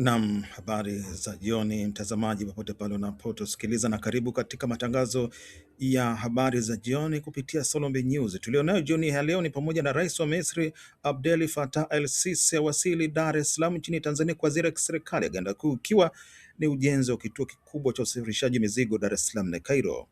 Naam, habari za jioni mtazamaji, popote pale unapotusikiliza, na karibu katika matangazo ya habari za jioni kupitia Solombe News. Tulionayo jioni ya leo ni pamoja na rais wa Misri Abdel Fattah El-Sisi awasili Dar es Salaam nchini Tanzania kwa ziara ya kiserikali, agenda kuu ikiwa ni ujenzi wa kituo kikubwa cha usafirishaji mizigo Dar es Salaam na Cairo.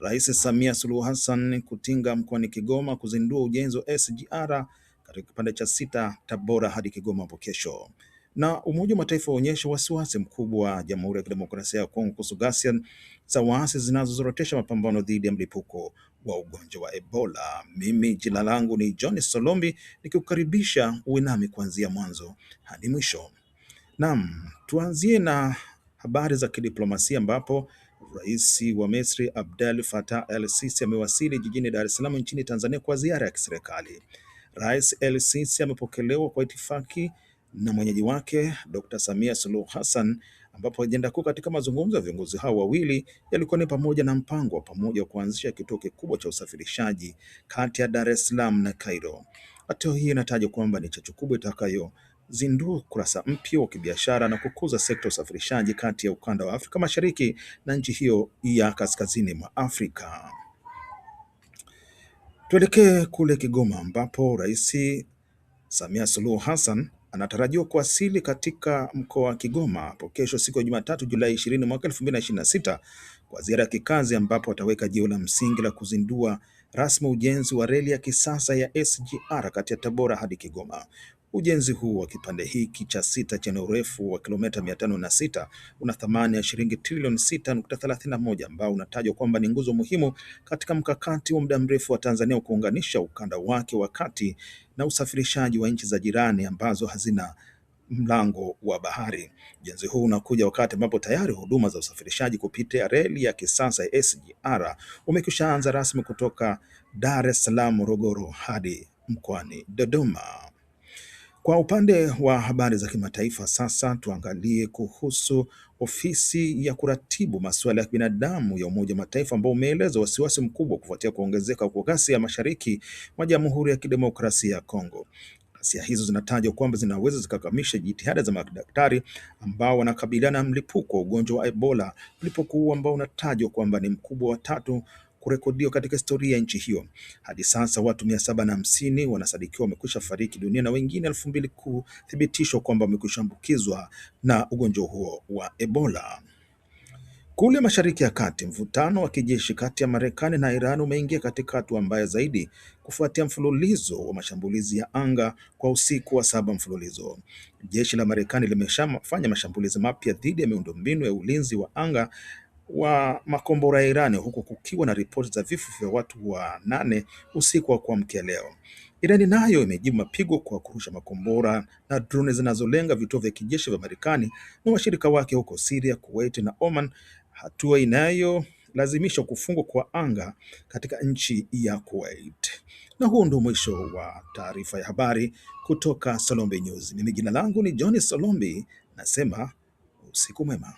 Rais Samia Suluhu Hassan kutinga mkoani Kigoma kuzindua ujenzi wa SGR katika kipande cha sita Tabora hadi Kigoma hapo kesho na Umoja wa Mataifa waonyesha wasiwasi mkubwa wa Jamhuri ya Kidemokrasia ya Kongo kuhusu ghasia za waasi zinazozorotesha mapambano dhidi ya mlipuko wa ugonjwa wa Ebola. Mimi jina langu ni John Solombi nikikukaribisha uwe nami kuanzia mwanzo hadi mwisho. Naam, tuanzie na habari za kidiplomasia ambapo Rais wa Misri Abdel Fattah El-Sisi amewasili jijini Dar es Salaam nchini Tanzania kwa ziara ya kiserikali. Rais El-Sisi amepokelewa kwa itifaki na mwenyeji wake Dr. Samia Suluhu Hassan, ambapo ajenda kuu katika mazungumzo ya viongozi hao wawili yalikuwa ni pamoja na mpango wa pamoja wa kuanzisha kituo kikubwa cha usafirishaji kati ya Dar es Salaam na Cairo. Hatua hii inatajwa kwamba ni chachu kubwa itakayozindua ukurasa mpya wa kibiashara na kukuza sekta ya usafirishaji kati ya ukanda wa Afrika Mashariki na nchi hiyo ya kaskazini mwa Afrika. Tuelekee kule Kigoma ambapo Rais Samia Suluhu Hassan anatarajiwa kuwasili katika mkoa wa Kigoma hapo kesho siku ya Jumatatu Julai 20 mwaka 2026 kwa ziara ya kikazi ambapo ataweka jiwe la msingi la kuzindua rasmi ujenzi wa reli ya kisasa ya SGR kati ya Tabora hadi Kigoma. Ujenzi huu wa kipande hiki cha sita chenye urefu wa kilomita 506 una thamani ya shilingi trilioni 6.31 ambao unatajwa kwamba ni nguzo muhimu katika mkakati wa muda mrefu wa Tanzania wa kuunganisha ukanda wake wa kati na usafirishaji wa nchi za jirani ambazo hazina mlango wa bahari. Ujenzi huu unakuja wakati ambapo tayari huduma za usafirishaji kupitia reli ya kisasa ya SGR umekwisha anza rasmi kutoka Dar es Salaam, Morogoro hadi mkoani Dodoma. Kwa upande wa habari za kimataifa sasa tuangalie kuhusu ofisi ya kuratibu masuala ya kibinadamu ya Umoja wa Mataifa ambao umeeleza wasiwasi mkubwa kufuatia kuongezeka kwa ghasia ya mashariki mwa Jamhuri ya Kidemokrasia ya Kongo. Ghasia hizo zinatajwa kwamba zinaweza zikakamisha jitihada za madaktari ambao wanakabiliana na mlipuko wa ugonjwa wa Ebola, mlipuko huu ambao unatajwa kwamba ni mkubwa wa tatu kurekodiwa katika historia ya nchi hiyo. Hadi sasa watu 750 wanasadikiwa wamekwisha fariki dunia na wengine 2000 kuthibitishwa kwamba wamekwisha ambukizwa na ugonjwa huo wa Ebola. Kule Mashariki ya Kati, mvutano wa kijeshi kati ya Marekani na Iran umeingia katika hatua mbaya zaidi kufuatia mfululizo wa mashambulizi ya anga kwa usiku wa saba mfululizo. Jeshi la Marekani limeshafanya mashambulizi mapya dhidi ya miundombinu ya ulinzi wa anga wa makombora ya Iran huku kukiwa na ripoti za vifo vya watu wanane usiku wa kuamkia leo. Irani nayo imejibu mapigo kwa kurusha makombora na droni zinazolenga vituo vya kijeshi vya Marekani na washirika wake huko Syria, Kuwait na Oman, hatua inayolazimisha kufungwa kwa anga katika nchi ya Kuwait. Na huo ndio mwisho wa taarifa ya habari kutoka Solombi News. Mimi jina langu ni John Solombi, nasema usiku mwema.